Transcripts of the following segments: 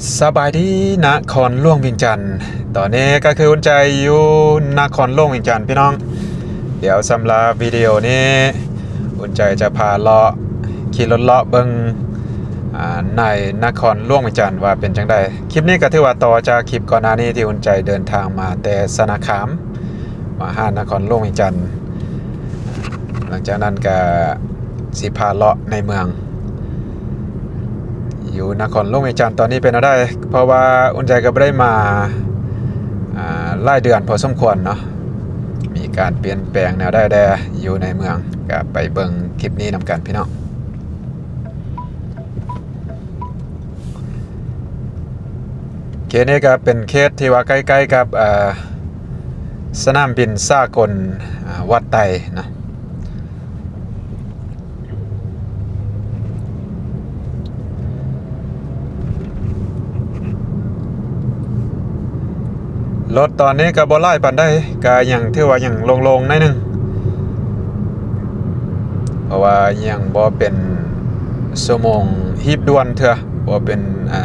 ສະບາຍດີນະຄອນຫຼວງວຽງຈັນ. ຕອນນີ້ກໍຄືອຸ່ນໃຈຢູ່ນະຄອນຫຼວງວຽງຈັນພີ່ນ້ອງ. ດຽວສຳລັບວິດີໂອນີ້ ອຸ່ນໃຈຈະພາເລາະ ຂີ່ລົດເລາະເບິ່ງ ອາ ໃນນະຄອນຫຼວງວຽງຈັນວ່າເປັນຈັ່ງໃດ. ຄລິບນີ້ກໍຖືວ່າຕໍ່ຈາກຄລິບກ່ອນໜ້ານີ້ ທີ່ອຸ່ນໃຈເດີນທາງມາແຕ່ຊະນະຄາມ ມາຫານະຄອນຫຼວງວຽງຈັນ. ຫຼັງຈາກນັ້ນກໍຊິພາເລາະໃນເມືອງ ຢູ່ນະຄອນຫຼວງວຽງຈັນຕອນນີ້ເປັນແນວໃດ, ເພາະວ່າອຸ່ນໃຈກໍບໍ່ໄດ້ມາ ອາ ຫຼາຍເດືອນພໍສົມຄວນເນາະ, ມີການປ່ຽນແປງແນວໃດແດ່ຢູ່ໃນເມືອງ, ກໍໄປເບິ່ງຄລິບນີ້ນຳກັນພີ່ນ້ອງ. ເຂດນີ້ກໍເປັນເຂດທີ່ວ່າໃກ້ໆກັບ ເອີ ສະໜາມບິນສາກົນ ອາ ວັດໄຕນະ. ລົດຕອນນີ້ກໍບໍ່ຫຼາຍປານໃດ, ກໍຍັງຖືວ່າຍັງໂລ່ງໆໜ້ອຍໜຶ່ງ ເພາະວ່າຍັງບໍ່ເປັນຊົ່ວໂມງຮີບດ່ວນເທື່ອ, ບໍ່ເປັນ ອາ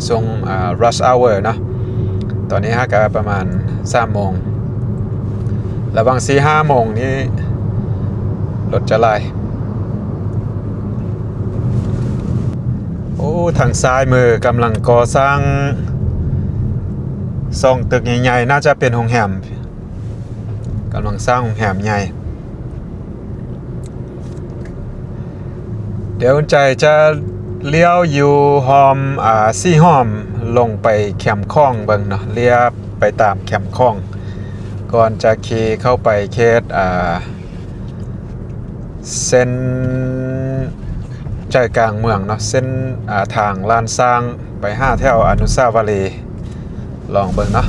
ຊ່ວງ ອາ rush hour ເນາະ. ຕອນນີ້ຫາກະປະມານສາມໂມງ, ລະຫວ່າງສີ່ຫ້າໂມງນີ້ລົດຈະຫຼາຍ. ໂອ້ ທາງຊ້າຍມືກຳລັງກໍ່ສ້າງສອງຕຶກໃຫຍ່ໆ, ໜ້າຈະເປັນໂຮງແຮມ, ກຳລັງສ້າງໂຮງແຮມໃຫຍ່. ດຽວອຸ່ນໃຈຈະລ້ຽວຢູ່ຮ່ອມ ອາ ສີຫອມ ລົງໄປແຄມຂອງເບິ່ງເນາະ, ລຽບໄປຕາມແຄມຂອງ ກ່ອນຈະຂີ່ເຂົ້າໄປເຂດ ອາ ເສັ້ນໃຈກາງເມືອງເນາະ, ເສັ້ນ ອາ ທາງລ້ານຊ້າງໄປຫາແຖວອະນຸສາວະລີ, ລອງເບິ່ງເນາະ.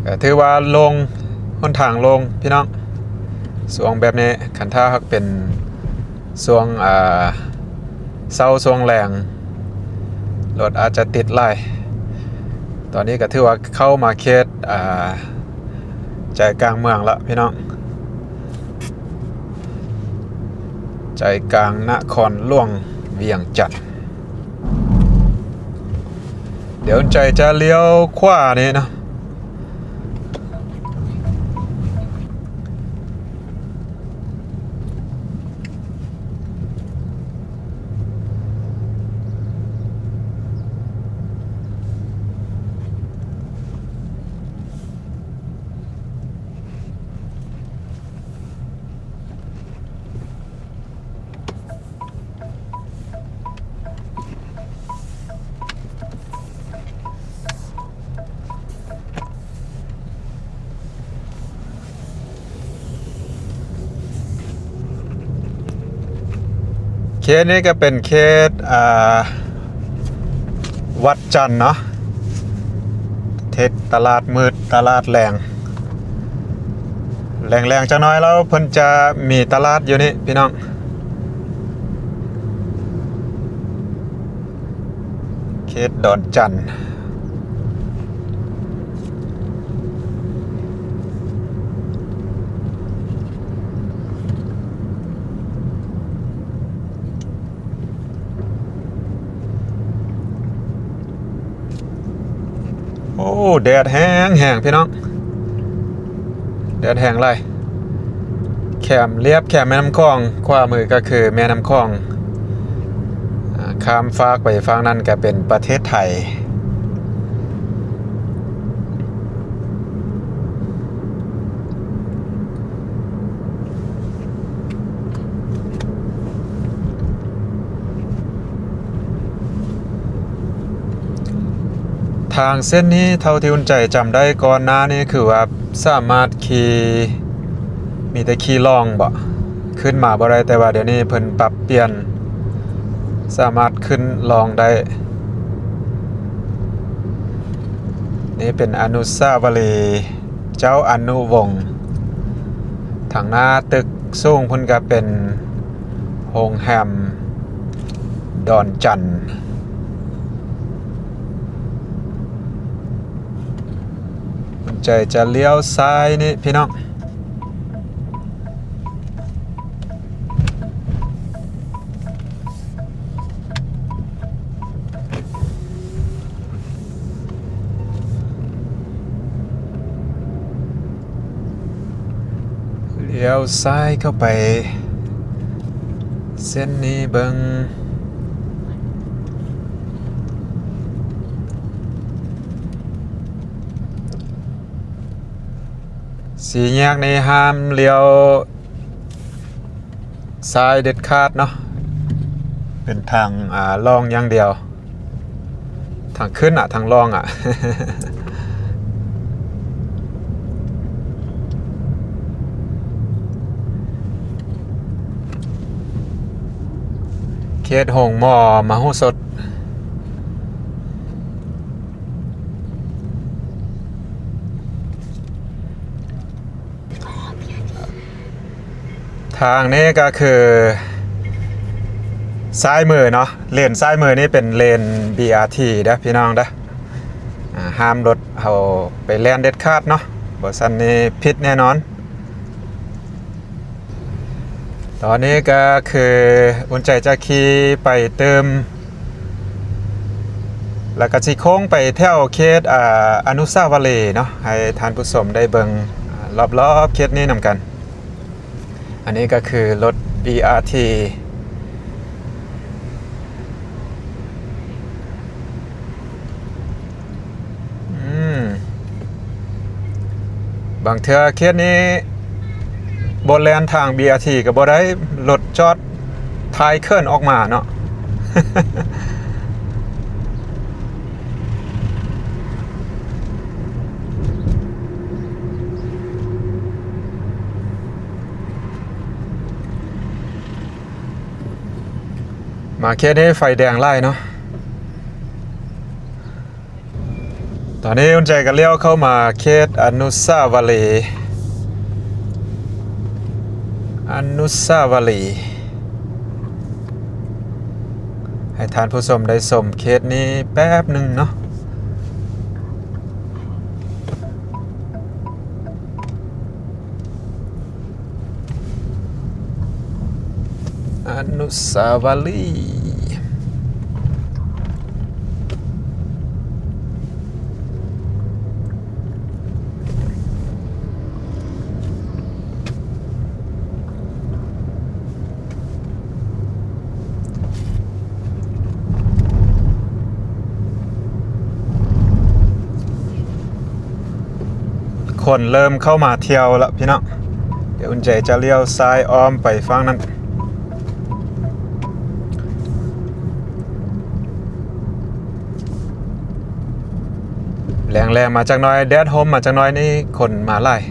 ກໍຖືວ່າໂລ່ງ, ຫົນທາງໂລ່ງພີ່ນ້ອງ. ຊ່ວງແບບນີ້ ຄັນຖ້າຫາກເປັນຊ່ວງ ອາ ເຊົ້າ ຊ່ວງແລງ ລົດອາດຈະຕິດຫຼາຍ. ຕອນນີ້ກໍຖືວ່າເຂົ້າມາເຂດ ອາ ໃຈກາງເມືອງລະພີ່ນ້ອງ, ໃຈກາງນະຄອນຫຼວງວຽງຈັນ. ດຽວໃຈຈະລ້ຽວຂວານີ້ເນາະ. ເຂດນີ້ກໍເປັນເຂດ ອ່າ ວັດຈັນເນາະ, ເຂດຕະຫຼາດມືດ ຕະຫຼາດແລງ. ແລງໆຈັກໜ້ອຍແລ້ວເພິ່ນຈະມີຕະຫຼາດຢູ່ນີ້ພີ່ນ້ອງ, ເຂດດອນຈັນ. ໂອ້ ແດດແຮງໆ ພີ່ນ້ອງ, ແດດແຮງຫຼາຍ. ແຄມ ລຽບແຄມແມ່ນ້ຳຂອງ, ຂວາມືກໍຄືແມ່ນ້ຳຂອງ, ອາ ຂ້າມຟາກໄປຝັ່ງນັ້ນກໍເປັນປະເທດໄທ. ທາງເສັ້ນນີ້ເທົ່າທີ່ອຸ່ນໃຈຈຳໄດ້ ກ່ອນໜ້ານີ້ຄືວ່າສາມາດຂີ່ ມີແຕ່ຂີ່ລ່ອງເບາະ, ຂຶ້ນມາບໍ່ໄດ້, ແຕ່ວ່າດຽວນີ້ເພິ່ນປັບປ່ຽນ ສາມາດຂຶ້ນລ່ອງໄດ້. ນີ້ເປັນອະນຸສາວະລີ ເຈົ້າອະນຸວົງ. ທາງໜ້າຕຶກສູງພຸ້ນກໍເປັນໂຮງແຮມດອນຈັນ. ໃຈຈະລ້ຽວຊ້າຍນີ້ພີ່ນ້ອງ. ລ້ຽວຊ້າຍເຂົ້າໄປເສັ້ນນີ້ເບິ່ງ. ສີ່ແຍກນີ້ຫ້າມລ້ຽວຊ້າຍເດັດຂາດເນາະ, ເປັນທາງ ອ່າ ລ່ອງຢ່າງດຽວ, ທາງຂຶ້ນອະ ທາງລ່ອງອະ. ເຂດໂຮງໝໍມະໂຫສົດ. ທາງນີ້ກໍຄືຊ້າຍມືເນາະ, ເລນຊ້າຍມືນີ້ເປັນເລນ ບີອາທີ ເດີພີ່ນ້ອງເດີ. ອາ ຫ້າມລົດເຮົາໄປແລ່ນເດັດຂາດເນາະ, ບໍ່ຊັ້ນນີ້ຜິດແນ່ນອນ. ຕອນນີ້ກໍຄືອຸ່ນໃຈຈະຂີ່ໄປຕື່ມ ແລ້ວກໍຊິໂຄ້ງໄປແຖວເຂດ ອາ ອະນຸສາວະລີເນາະ, ໃຫ້ທ່ານຜູ້ຊົມໄດ້ເບິ່ງ ອາ ລອບໆເຂດນີ້ນຳກັນ. ອັນນີ້ກໍຄືລົດ ບີອາທີ ອືມ ບາງເທື່ອເຂດນີ້ບໍ່ແລ່ນທາງ ບີອາທີ ກໍບໍ່ໄດ້, ລົດຈອດທ້າຍເຂີນອອກມາເນາະ. ມາເຂດນີ້ໄຟແດງຫຼາຍເນາະ. ຕອນນີ້ອຸ່ນໃຈກໍລ້ຽວເຂົ້າມາເຂດອະນຸສາວະລີ ອະນຸສາວະລີ ໃຫ້ທ່ານຜູ້ຊົມໄດ້ຊົມເຂດນີ້ແປັບໜຶ່ງເນາະ. ອະນຸສາວະລີ. ຄົນເລີ່ມເຂົ້າມາທ່ຽວລະພີ່ນ້ອງ. ດຽວອຸ່ນໃຈຈະລ້ຽວຊ້າຍອ້ອມໄປຝັ່ງນັ້ນ. ແລງໆມາຈັກໜ້ອຍ, ແດດຮົ່ມມາຈັກໜ້ອຍນີ້ ຄົນມາຫຼາຍ.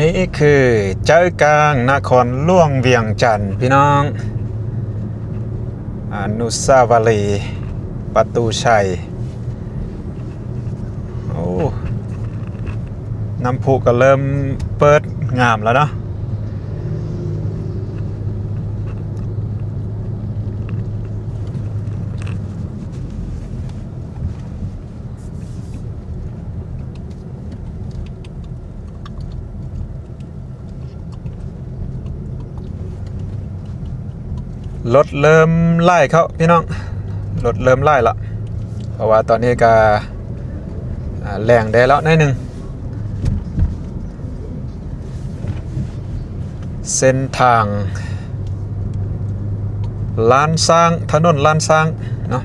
ນີ້ຄືໃຈກາງນະຄອນຫຼວງວຽງຈັນ ພີ່ນ້ອງ, ອະນຸສາວະລີປະຕູໄຊ. ໂອ້ ນ້ຳພຸກໍເລີ່ມເປີດງາມແລ້ວເນາະ. ລົດເລີ່ມຫຼາຍເຂົ້າພີ່ນ້ອງ, ລົດເລີ່ມຫຼາຍລະ ເພາະວ່າຕອນນີ້ກະ ອາ ແລງແດ່ແລ້ວໜ້ອຍໜຶ່ງ. ເສັ້ນທາງລ້ານຊ້າງ, ຖະໜົນລ້ານຊ້າງເນາະ.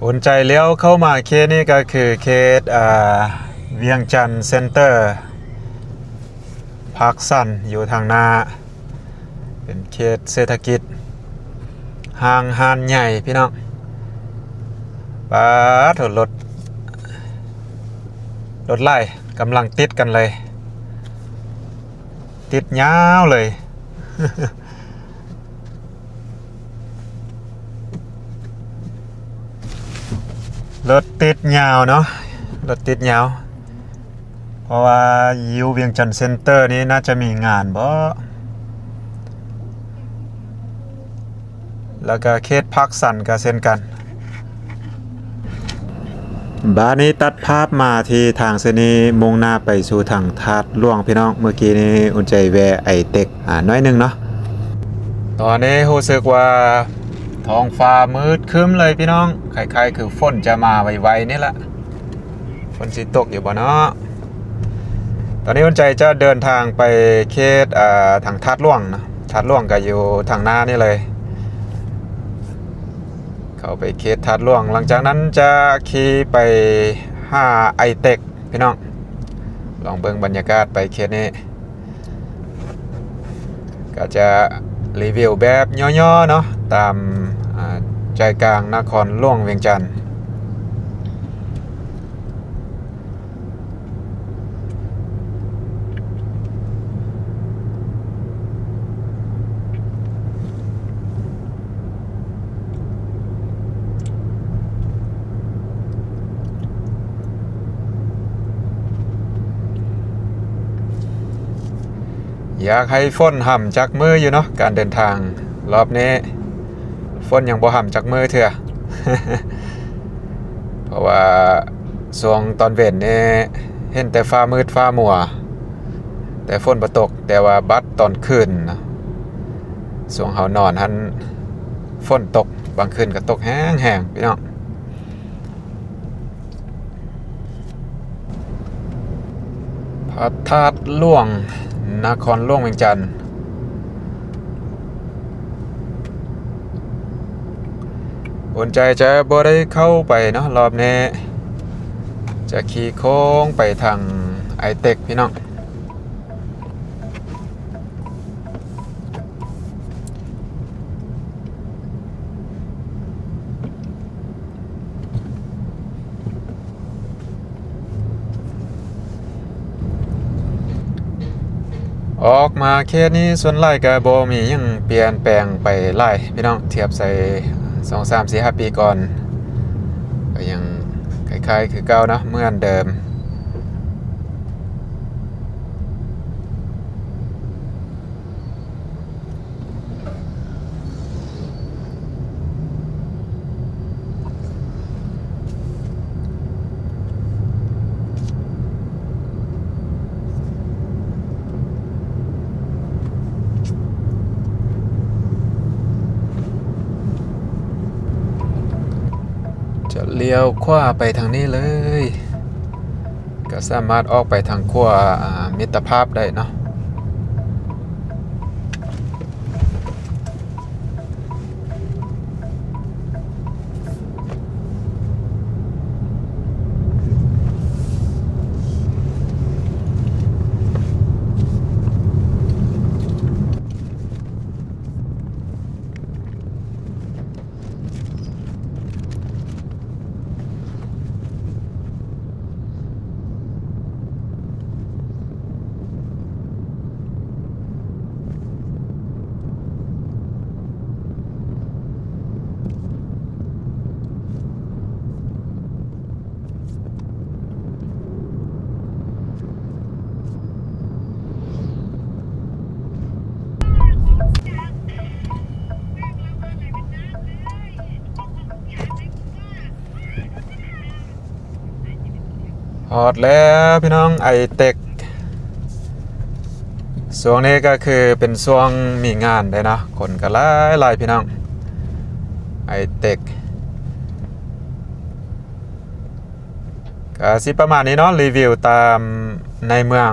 ອຸ່ນໃຈລ້ຽວເຂົ້າມາເຂດນີ້ກໍຄືເຂດ ອາ ວຽງຈັນເຊັນເຕີ. ພາກຊັນຢູ່ທາງໜ້າ ເປັນເຂດເສດຖະກິດ ຫ້າງຮ້ານໃຫຍ່ພີ່ນ້ອງ. ປາດໂທ້ ລົດ ລົດຫຼາຍ ກຳລັງຕິດກັນເລີຍ ຕິດຍາວເລີຍ. ລົດຕິດຍາວເນາະ ລົດຕິດຍາວ ເພາະວ່າຢູ່ວຽງຈັນເຊັນເຕີນີ້ໜ້າຈະມີງານບໍ ແລ້ວກະເຂດພາກຊັນກະເຊັ່ນກັນ. ບາດນີ້ຕັດພາບມາທີ່ທາງເສັ້ນນີ້ ມຸ່ງໜ້າໄປສູ່ທາງທາດຫຼວງພີ່ນ້ອງ. ເມື່ອກີ້ນີ້ອຸ່ນໃຈແວ່ໄອເຕັກ ອາ ໜ້ອຍໜຶ່ງເນາະ. ຕອນນີ້ຮູ້ສຶກວ່າທ້ອງຟ້າມືດຄຶ້ມເລີຍພີ່ນ້ອງ ຄ້າຍໆຄືຝົນຈະມາໄວໆນີ້ລະ. ຝົນຊິຕົກຢູ່ບໍ່ເນາະ? ຕອນນີ້ອຸ່ນໃຈຈະເດີນທາງໄປເຂດ ເອີ ທາງທາດຫຼວງເນາະ. ທາດຫຼວງກະຢູ່ທາງໜ້ານີ້ເລີຍ ເຂົ້າໄປເຂດທາດຫຼວງ ຫຼັງຈາກນັ້ນຈະຂີ່ໄປຫາໄອເຕັກພີ່ນ້ອງ. ລອງເບິ່ງບັນຍາກາດໄປເຂດນີ້ ກະຈະຣີວິວແບບຫຍໍ້ໆເນາະ ຕາມ ອາ ໃຈກາງນະຄອນຫຼວງວຽງຈັນ. ຢາກໃຫ້ຝົນຫ້ຳຈັກມື້ຢູ່ເນາະ ການເດີນທາງລອບນີ້. ຝົນຍັງບໍ່ຫ້ຳຈັກມື້ເທື່ອ ເພາະວ່າຊ່ວງຕອນເວັນນີ້ເຫັນແຕ່ຟ້າມືດຟ້າມົວ ແຕ່ຝົນບໍ່ຕົກ. ແຕ່ວ່າບັດຕອນຄືນນະ ຊ່ວງເຮົານອນຫັ້ນ ຝົນຕົກ ບາງຄືນກໍຕົກແຮງໆ ພີ່ນ້ອງ. ພະທາດຫຼວງ ນະຄອນຫຼວງວຽງຈັນ. ອຸ່ນໃຈຈະບໍ່ໄດ້ເຂົ້າໄປເນາະ ລອບນີ້ຈະຂີ່ໂຄ້ງໄປທາງໄອເຕັກພີ່ນ້ອງ. ອອກມາເຂດນີ້ສ່ວນຫຼາຍກະບໍ່ມີຫຍັງປ່ຽນແປງໄປຫຼາຍພີ່ນ້ອງ ທຽບໃສ່ສອງ ສາມ ສີ່ ຫ້າປີກ່ອນ ກະຍັງຄ້າຍໆຄືເກົ່າເນາະ ເໝືອນເດີມ. ຈະລ້ຽວຂວາໄປທາງນີ້ເລີຍ ກະສາມາດອອກໄປທາງຂົວ ອາ ມິດຕະພາບໄດ້ເນາະ. ຮອດແລ້ວພີ່ນ້ອງ ໄອເຕັກ. ຊ່ວງນີ້ກະຄືເປັນຊ່ວງມີງານເດ້ເນາະ ຄົນກະຫຼາຍໆ ພີ່ນ້ອງ ໄອເຕັກ. ກະຊິປະມານນີ້ເນາະ ຣີວິວຕາມໃນເມືອງ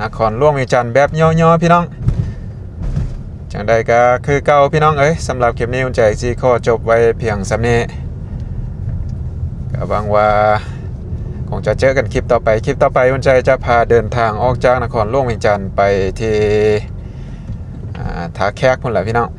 ນະຄອນຫຼວງວຽງຈັນແບບຫຍໍ້ໆ ພີ່ນ້ອງ. ຈັ່ງໃດກະຄືເກົ່າພີ່ນ້ອງເອີຍ ສຳລັບຄລິບນີ້ ອຸ່ນໃຈຊິຂໍຈົບໄວ້ພຽງສ່ຳນີ້ ກະຫວັງວ່າ ຄົງຈະເຈີກັນຄລິບຕໍ່ໄປ. ຄລິບຕໍ່ໄປ ບຸນໄຊຈະພາເດີນທາງອອກຈາກນະຄອນຫຼວງວຽງຈັນໄປທີ່ ອ່າ ທ່າແຂກພຸ້ນແຫຼະພີ່ນ້ອງ.